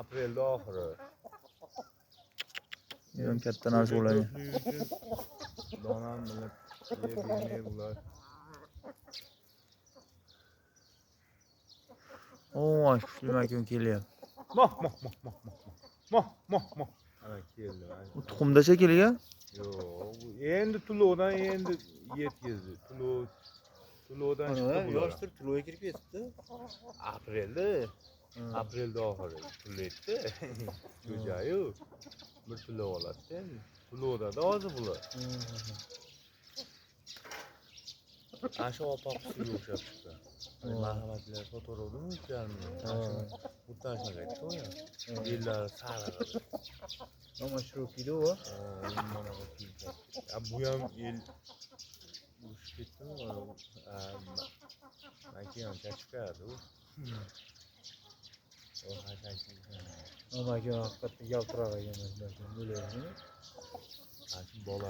Aprelda oxiri. Bu ham katta narsa bo'ladi. Ko'pligi uchun donam bilan yeb yemay bular. O, kuchli makon kelyapti. Moh moh moh moh moh moh moh moh. Ana keldi. Mana. U tuxumda shekilli ya. Yo'q, bu endi tulovdan endi yetkazdi. Tulovdan chiqdi bular. Yosh turib tulovga kirib ketibdi. Aprelda, aprelda oxiri tulaydi. Jo'jayu bir tulov oladi endi. Tulovda hozir bular. Ana shu oppoq tusiga o'xshab chiqdi. Marhamatlar sotaveruvdimi 3,5 million. Xuddi ana shunaqa aytdi u. Bellari sariq. Ama широкий u. Manaqa kiyib. Bu ham el urushib ketdimi? Maki ham chachib qo'yadi u. O hashakli. Amaki haqiqatdan yaltiroq ekan. Bo'ladi. Bola.